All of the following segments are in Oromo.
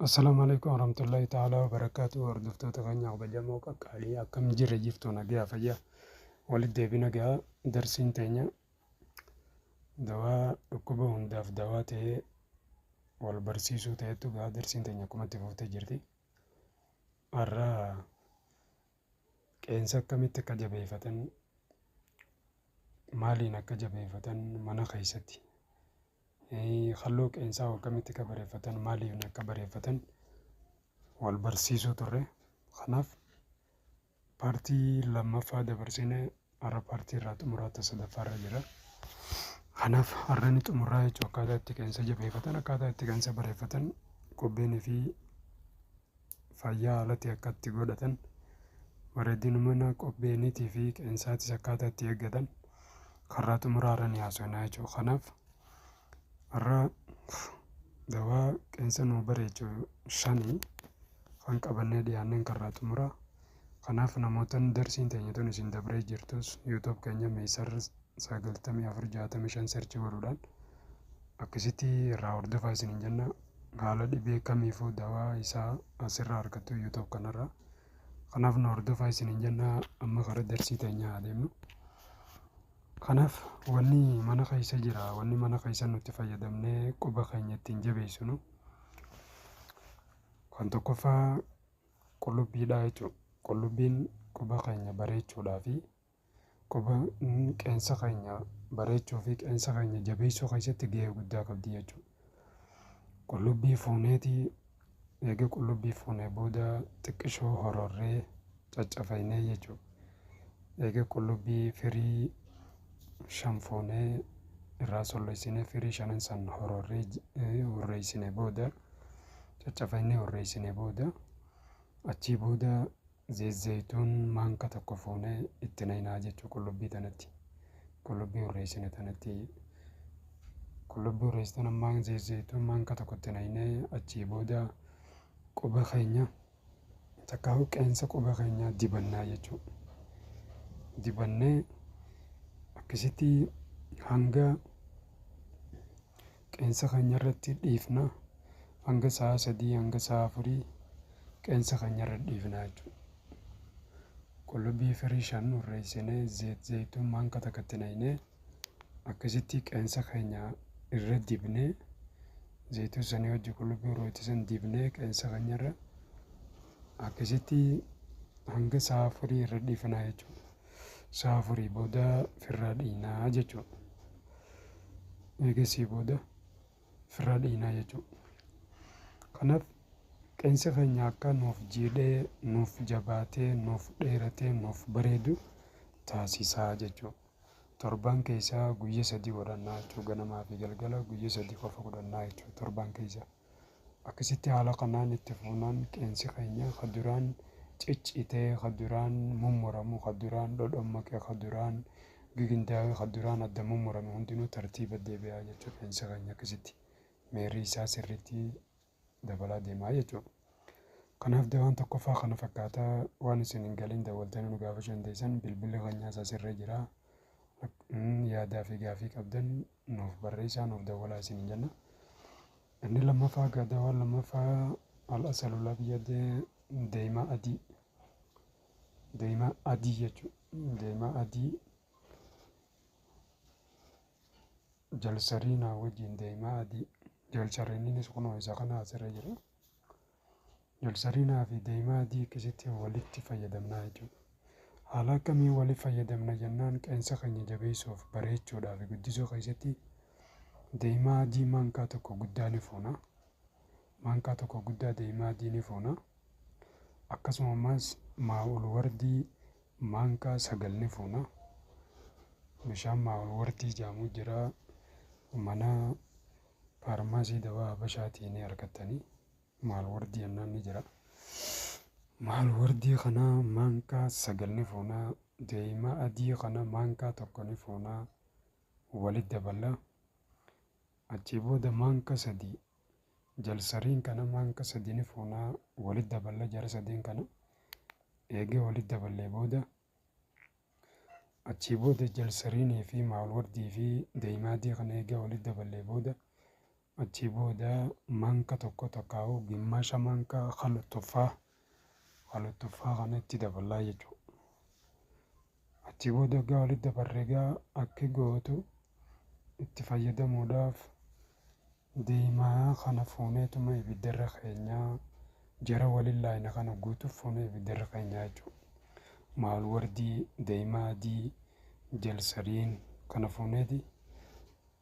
Assalaamu alaikum warahmatullahi ta'ala wabarakaatu. Hordoftoota keenya kabajamoo qaqqaalii, akkam jirra? Jirtu nagaa fayyaa? Walitti deebina gaa. Darsiin teenya dawaa dhukkuba hundaaf dawaa ta'ee wal barsiisuu ta'etu gaa. Darsiin teenya akkuma itti fuftee jirti. Har'a qeensa akkamitti akka jabeeffatan, maaliin akka jabeeffatan, mana keessatti halluu qeensaa akkamitti akka bareeffatan, maaliif akka bareeffatan wal barsiisuu turre. Kanaaf paartii lammaffaa dabarsine, har'a paartii irraa xumuraata sadaffaarra jira. Kanaaf har'a ni xumurraa jechuun akkaataa itti qeensa jabeeffatan, akkaataa itti qeensa bareeffatan, qubbeenii fi fayyaa haalatti akka itti godhatan, bareedina mana qubbeeniitii fi qeensaatis akkaataa itti eeggatan karraa xumuraa irra ni haasofna jechuudha. Kanaaf har'a dawaa qeensa nuu bareechu shanii kan qabannee dhiyaanneen karraa xumuraa. Kanaaf namootan darsiin teenya tun isin dabree jirtus, YouTube keenya Meesar 9465 search godhuudhaan akkasitti irraa hordofaa isin hin jenna. Haala dhibee kamiifuu dawaa isaa asirraa argattu YouTube kanarraa. Kanaaf nu hordofaa isin hin jenna. Amma karaa darsii teenyaa adeemnu. Kanaaf wanni mana keessa jira, wanni mana keessa nuti fayyadamnee quba keenya ittiin jabeessinu kan tokkoffaa qullubbiidha jechuudha. Qullubbiin quba keenya bareechuudhaa fi quba qeensa keenya bareechuu fi qeensa keenya jabeessuu keessatti gahee guddaa qabdi jechuudha. Qullubbii fuuneetii, eega qullubbii fuunee booda xiqqishoo hororree caccafaynee jechuudha. Eega qullubbii firii 5 fuunee irraa solloysinee, firii shanan san hororree hurreessinee booda, caccafaynee hurreessinee booda, achii booda zeezzeeyituun maanka tokko fuunee itti naynaa jechuu qullubbii tanatti. Qullubbii hurreessine tanatti, qullubbii hurreessitan ammaan zeezzeeyituun maanka tokko itti naynee, achii booda quba keenya takkaa'u qeensa quba keenyaa dibannaa jechuu. Dibannee akkasitti hanga qeensa keenya irratti dhiifna, hanga sa'a 3 hanga sa'a 4 qeensa keenya irra dhiifna jechuudha. Qullubbii firii 5 hurreessinee, zeet zayituun maanka takka itti naynee, akkasitti qeensa keenya irra dibnee, zayituun sanii wajji qullubbii hurreetti san dibnee qeensa keenya irra akkasitti hanga sa'a 4 irra dhiifnaa jechuudha. Sa'a 4 booda firraa dhiinaa jechuudha. Eegasii booda firraa dhiinaa jechuudha. Kanaaf qeensi keenya akka nuuf jiidhee, nuuf jabaatee, nuuf dheeratee, nuuf bareedu taasisaa jechuudha. Torbaan keessaa guyya 3 godhannaa jechuudha. Ganamaa fi galgala guyya 3 qofa godhannaa jechuudha torbaan keessa. Akkasitti haala kanaan itti fuunaan qeensi keenya ka duraan ciccitee, ka duraan mummuramu, ka duraan dhodhommaqe, ka duraan gigindaa'e, ka duraan adda mummurame hundinuu tartiiba deebi'aa jechuudha. Qeensi keenya akkasitti meerri isaa sirriitti dabalaa deemaa jechuudha. Kanaaf dawaan tokkoffaa kana fakkaataa. Waan isin hin galin dawwaltanii nu gaafachuu dandeessan. Bilbilli keenyaas asirra jira. Yaadaa fi gaafii qabdan nuuf barreessaa, nuuf dawwalaa isin hin jenna. Inni lammaffaa gaa, dawaan lammaffaa al-asalul abyad, deemaa adii. Deemaa adii jechuudha. Deemaa adii jalsariinaa wajjin, deemaa adii jalsariiniinis kunoo isa kana asirra jira. Jalsariinaa fi deemaa adii akkasitti walitti fayyadamnaa jechuudha. Haala akkamiin walitti fayyadamna jennaan, qeensa keenya jabeessuuf, bareechuudhaa fi guddisuu keessatti deemaa adii maankaa tokko guddaa ni fuuna. Maankaa tokko guddaa deemaa adii ni fuuna. Akkasuma ammas maa'ul wardii maankaa 9 ni fuuna. Bishaan maa'ul wardii jedhamu jira. Mana faarmaasii dawaa Habashaatii ni argattanii. Maal wardii jennaan ni jira. Maal wardii kana maankaa 9 ni fuuna. Deemaa adii kana maankaa tokko ni fuuna. Walitti daballa. Achii booda maanka 3 jalsariin kana maanka 3 ni fuuna. Walitti daballa jara sadeen kana. Eegee walitti daballee booda, achii booda jalsariinii fi maal wardii fi deemaa adii kana eegee walitti daballee booda Achii booda maanka tokko takkaa'u gimmaasha maankaa halu tuffaa kana itti daballaa jechuudha. Achii booda egaa walitti dabarre, egaa akka gootu itti fayyadamuudhaaf deemaa kana fuuneetuma ibiddarra keenyaa, jara waliin laayina kana guutuuf fuunee ibiddarra keenyaa jechuudha. Maal wardii, deemaa adii, jalsariin kana fuuneeti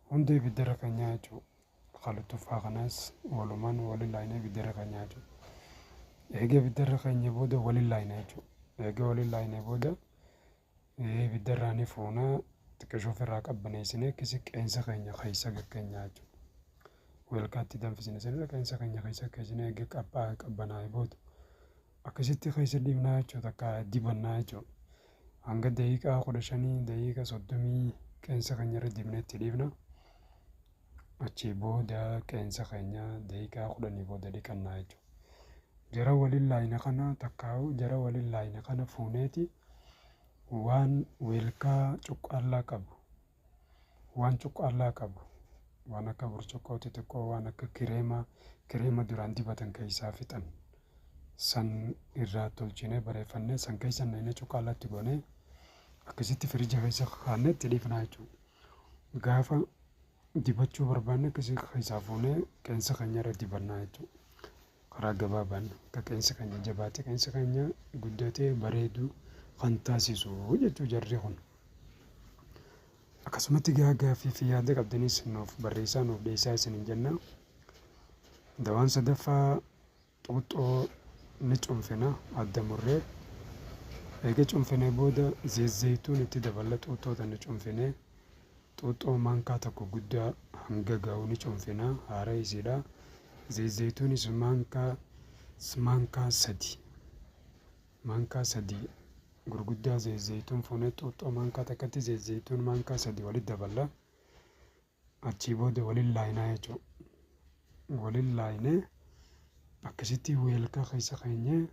hunda ibiddarra keenyaa jechuudha. Halu tuffaa kanas walumaan waliin laayinee ibiddarra keenyaa jechuudha. Eega ibiddarra keenya booda waliin laayina jechuudha. Eega waliin laayinee booda ibiddarraa ni fuunaa, xiqqishoo ofirraa qabbaneessinee akkasi qeensa keenya keessa gakkeenyaa jechuudha. Weelkaatti danfisne sanirra qeensa keenya keessa keessinee, eega qabbanaa'ee booda akkasitti keessa dhiibnaa jechuudha, takka dibannaa jechuudha. Hanga daqiiqaa 15, daqiiqaa 30 qeensa keenya irra dibnee itti dhiibna. Achii booda qeensa keenya daqiiqaa 10 booda dhiqannaa jechuudha. Jara waliin laayina kana takkaa'u, jara waliin laayina kana fuuneeti waan weelkaa cuqqaallaa qabu, waan cuqqaallaa qabu, waan akka burcuqqoo xixiqqoo, waan akka kireema, kireema duraan dibatan keessaa fixan san irraa tolchinee bareeffannee, san keessa naqnee, cuqqaallatti goonee, akkasitti firija keessa kaa'annee itti dhiifnaa jechuudha. Gaafa dibachuu barbaanne akkasii keessaa fuunee qeensa keenya irra dibannaa jechuudha. Karaa gabaabaan akka qeensi keenya jabaatee, qeensi keenya guddatee bareedu kan taasisu jechuu jarri kun. Akkasumatti gaaffii fi yaada qabdanis nuuf barreessaa, nuuf dhiyeessaa isiniin jenna. Dawaan sadaffaa xuuxxoo ni cunfina adda murree. Eega cunfinee booda zeezzeeyituun itti daballa. Xuuxxoo tana cunfinee, xuuxxoo maankaa tokko guddaa hanga ga'u ni cunfina haara isiidha. Zeezzeeyituunis maankaa 3, maankaa 3 gurguddaa zeezzeeyituun fuunee, xuuxxoo maankaa takkatti zeezzeeyituun maankaa 3 walitti daballa. Achii booda waliin laayinaa jechuudha. Waliin laayinee akkasitti weelkaa keessa keenyee,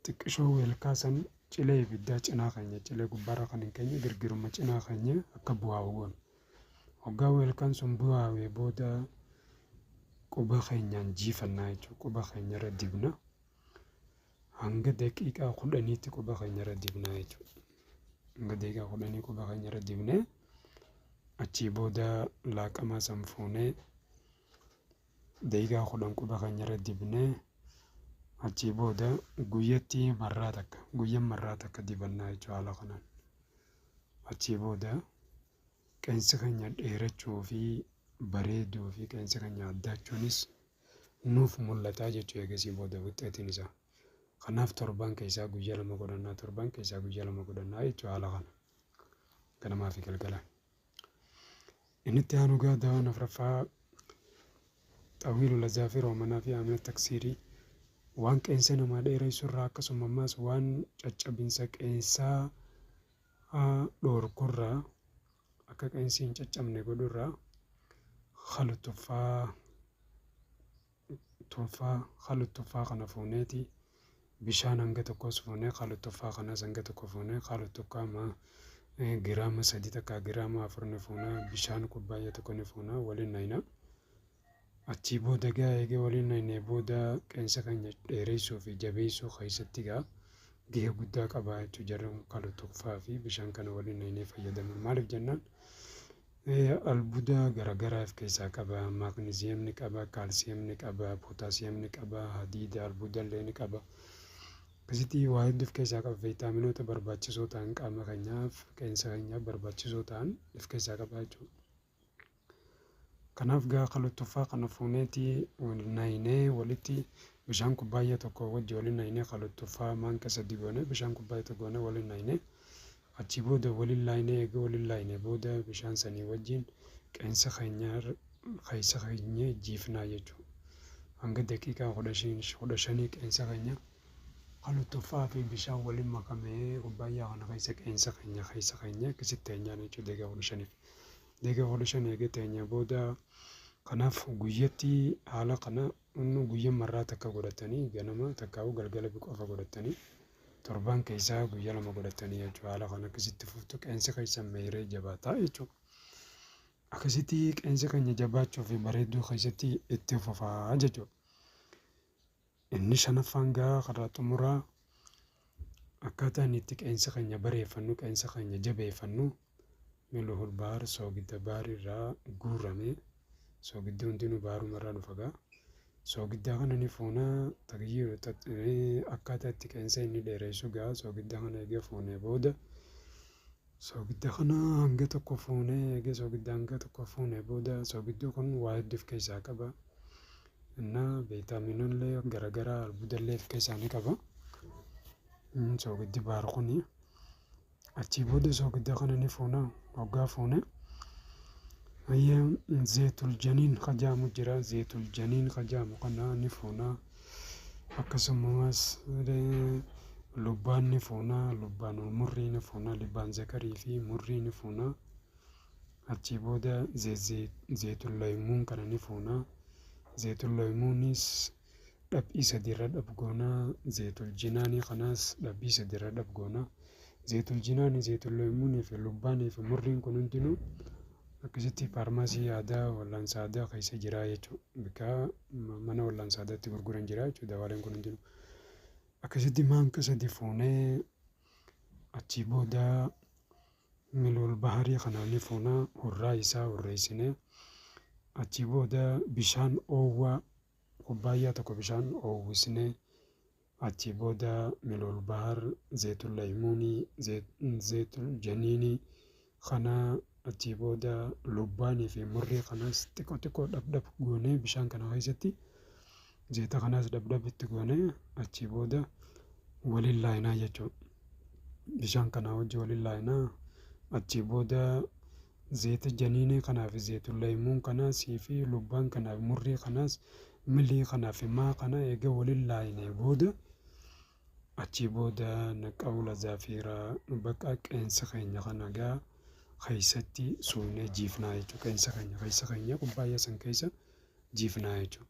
xiqqishoo weelkaa san cilee ibiddaa cinaa keenya, cilee gubbaarra kan hin keenye, girgiruma cinaa keenya akka bu'aa'u goona. Hoggaa weelkaan sun bu'aawee booda quba keenyaan jiifannaa jechuudha. Quba keenya irra dibna. Hanga daqiiqaa 10tti quba keenya irra dibnaa jechuudha. Hanga daqiiqaa 10 quba keenya irra dibnee, achii booda laaqamaa san fuunee, daqiiqaa 10 quba keenya irra dibnee, achii booda guyyatti marraa takka, guyyaa marraa takka dibannaa jechuudha haala kanaan. Achii booda qeensi keenya dheerachuu fi bareeduu fi qeensi keenya addaachuunis nuuf mul'ataa jechuudha eegasii booda wuxxeetiin isaa. Kanaaf torban keessaa guyyaa lama godhannaa, torban keessaa guyyaa lama godhannaa jechuudha haala kana. Ganamaa fi galgala. Inni itti aanu gaa dawaan afuraffaa xawiilu lazaafir oomanaa fi amina taksiirii, waan qeensa namaa dheeressu irraa, akkasuma ammas waan caccabinsa qeensaa dhoorkurraa, akka qeensi hin caccabne godhurraa, halu tuffaa tuffaa halu tuffaa kana fuuneeti, bishaan hanga tokkos fuunee, halu tuffaa kanas hanga tokko fuunee, halu tokko giraama 3 takka giraama 4 ni fuuna, bishaan kubbaayyaa tokko ni fuuna, waliin nayina. Achii booda gaa eegee waliin nayinee booda qeensa keenya dheeressuu fi jabeessuu keessatti gaa gahee guddaa qaba jechuudha jarri kun, halu tuffaa fi bishaan kana waliin nayinee fayyadamu. Maaliif jennaan, albuuda garaagaraa of keessaa qaba. Maagneeziyam ni qaba, kaalsiyam ni qaba, pootaasiyam ni qaba, hadiida albuuda illee ni qaba. Akkasitti waa hedduu of keessaa qaba. Viitaaminoota barbaachisoo ta'an, qaama keenyaaf, qeensa keenyaaf barbaachisoo ta'an of keessaa qaba jechuudha. Kanaaf gaa halu tuffaa kana fuuneeti nayinee, walitti bishaan kubbaayyaa tokko wajji waliin nayinee, halu tuffaa maanka 3 goonee, bishaan kubbaayyaa tokko goonee waliin nayinee, achii booda waliin laayinee, eega waliin laayinee booda bishaan sanii wajjin qeensa keenya keessa keenya jiifnaa jechuudha. Hanga daqiiqaa 15 qeensa keenya halu tuffaa fi bishaan waliin makamee kubbaayyaa kana keessa qeensa keenya keessa keenya akkasitti teenyaan jechuudha daqiiqaa 15f. Daqiiqaa 15 eega teenya booda, kanaaf guyyatti haala kana guyyaa marraa takka godhatanii, ganama takkaa'u galgala qofa godhatanii, torban keessaa guyyaa lama godhatanii jechuudha. Haala kana akkasitti fuftu qeensi keessan meeree jabaataa jechuudha. Akkasitti qeensi keenya jabaachuu fi bareedduu keessatti itti fufaa jechuudha. Inni shanaffaan gaa karaa xumuraa akkaataan itti qeensa keenya bareeffannu, qeensa keenya jabeeffannu, miluhul baar, soogidda baar irraa guurame. Soogiddi hundinuu baaruma irraa dhufa gaa. Soogidda kana ni fuuna. Tagyyiiru akkaataa itti qeensa inni dheeressu gaa, soogidda kana eega fuunee booda, soogidda kana hanga tokko fuunee, eega soogidda hanga tokko fuunee booda, soogiddi kun waa hedduu of keessaa qaba. Innaa viitaaminoollee garaagaraa, albuudallee of keessaa ni qaba. Soogiddi baar kuni achii booda soogidda kana ni fuuna. Hoggaa fuune, zeetul janiin kajaamu jira. Zeetul janiin kajaamu kana ni fuuna. Akkasumas lubbaan ni fuuna, lubbaan murrii ni fuuna, libbaan zakarii fi murrii ni fuuna. Achii booda zeetul laymuun kana ni fuuna. Zeetul laymuunis dhabbii sadiirra dhabgoona. Zeetul jinaanii kanaas dhabbii sadiirra dhabgoona. Zeetul jinaanii, zeetul laymuunii fi lubbaanii fi murriin kun hundinuu akkasitti faarmaasii aadaa, wallaansa aadaa keessa jira jechuudha. Bakka mana wallaansa aadaatti gurguran jira jechuudha dawaaleen kun hundinuu. Akkasitti maanka sadi fuunee, achii booda miluul baharii kanaa ni fuuna, hurraa isaa hurreessinee, achii booda bishaan oowwaa kubbaayyaa tokko bishaan oowwisnee, achii booda miluul bahar, zeetul laymuunii, zeetul janiinii kana, achii booda lubbaanii fi murrii kanas xiqqoo xiqqoo dhabdhab goonee, bishaan kana keessatti zeeta kanaas dhabdhab itti goonee, achii booda waliin laayinaa jechuudha. Bishaan kana wajji waliin laayinaa, achii booda zeeta janiinii kanaa fi zeetul laymuun kanaas fi lubbaan kanaa fi murrii kanaas, milii kanaa fi maa kana eega waliin laayinee booda, achii booda naqawula zaafiiraa baqa qeensa keenya kana gaa keessatti suunee jiifnaa jechuudha. Qeensa keenya keessa keenya kubbaayyaa san keessa jiifnaa jechuudha.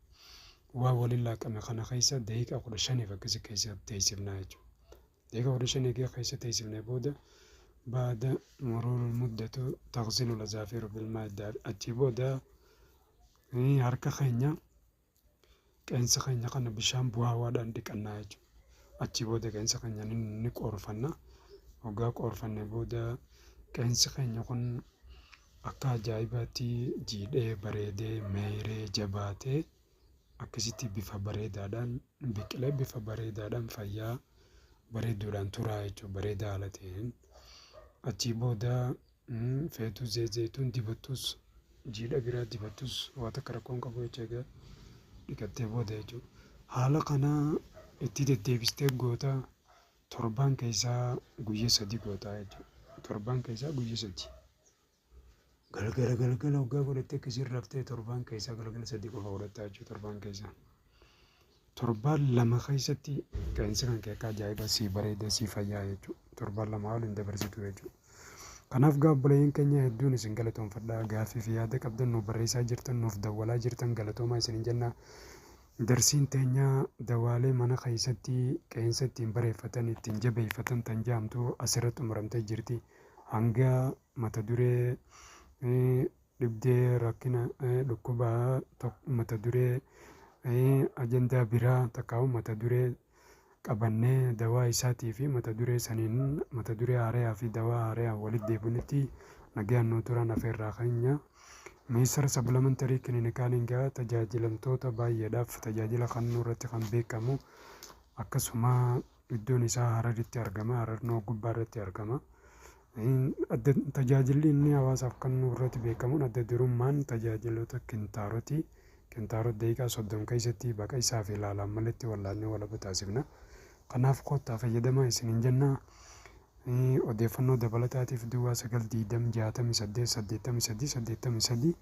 Waa waliin laaqame kana keessa daqiiqaa 15f akkasi keessa teessifnaa jechuudha. Daqiiqaa 15 eegee keessa teessifnee booda, baada muruurul muddatu taqsilu lazaafiru bilmaa, achii booda harka keenya, qeensa keenya kana bishaan bu'aawaadhaan dhiqannaa jechuudha. Achii booda qeensa keenya ni qoorfanna. Hoggaa qoorfanne booda qeensi keenya kun akka ajaa'ibaatti jiidhee, bareedee, meeyree, jabaatee, akkasitti bifa bareedaadhaan biqilee, bifa bareedaadhaan, fayyaa bareedduudhaan turaa jechuudha, bareedaa haala ta'een. Achii booda feetuu zayituun dibattus, jiidha biraa dibattus, waa takka rakkoon qabu jecha egaa dhiqattee booda jechuudha. Haala kanaa itti deddeebistee goota, torbaan keessaa guyyaa sadi gootaa jechuudha. Torbaan keessaa guyyaa sadi. Galgala galgala hoggaa godhattee akkasiin raftee, torbaan keessaa galgala sadi qofa godhattaa jechuudha torbaan keessaa. Torbaan 2 keessatti qeensi kan kee akka ajaa'iba sii bareeda, sii fayyaa jechuudha. Torbaan 2 waliin dabarsitu jechuudha. Kanaaf gaa obboleeyyan keenya, hedduun isin galatoonfadha. Gaaffii fi yaada qabdan nuuf barreessaa jirtan, nuuf dawwalaa jirtan, galatoomaa isinin jenna. Darsiin teenya dawaalee mana keessatti qeensa ittiin bareeffatan, ittiin jabeeffatan tan jaamtu asirratti xumuramtee jirti. Hanga mata duree dhibdee, rakkina, dhukkuba, mata duree ajandaa biraa takkaa'u, mata duree qabannee dawaa isaatii fi mata duree saniin, mata duree haarayaa fi dawaa haarayaa walitti deebinutti nagaan nuu turan afeerraa keenya. Meesar Supplementary Kilinikaalin gaa tajaajilamtoota baay'eedhaaf tajaajila kennuu irratti kan beekamu, akkasuma iddoon isaa Hararitti argama. Hararnoo gubbaa irratti argama. Tajaajilli inni hawaasaaf kennuu irratti beekamuun adda durummaan tajaajiloota kintaarotii. Kintaarot daqiiqaa 30 keessatti baqa isaa fi ilaalaan malatti wallaannee walaba taasifna. Kanaaf kottaa fayyadamaa isiniin jenna. Odeeffannoo dabalataatiif 09 20 68 83 83.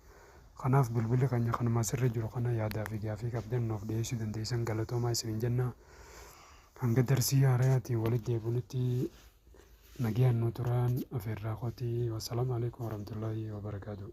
Kanaaf bilbilli keenya kanuma asirra jiru kana, yaadaa fi gaafii qabdan nuuf dhiyeessuu dandeessan. Galatoomaa isiniin jenna. Hanga darsii haarayaatiin walitti deebinutti nagayaan nu turaan afeerraa kootii. Wassalaamu alaikum warahmatullaahi wabarakaatuh.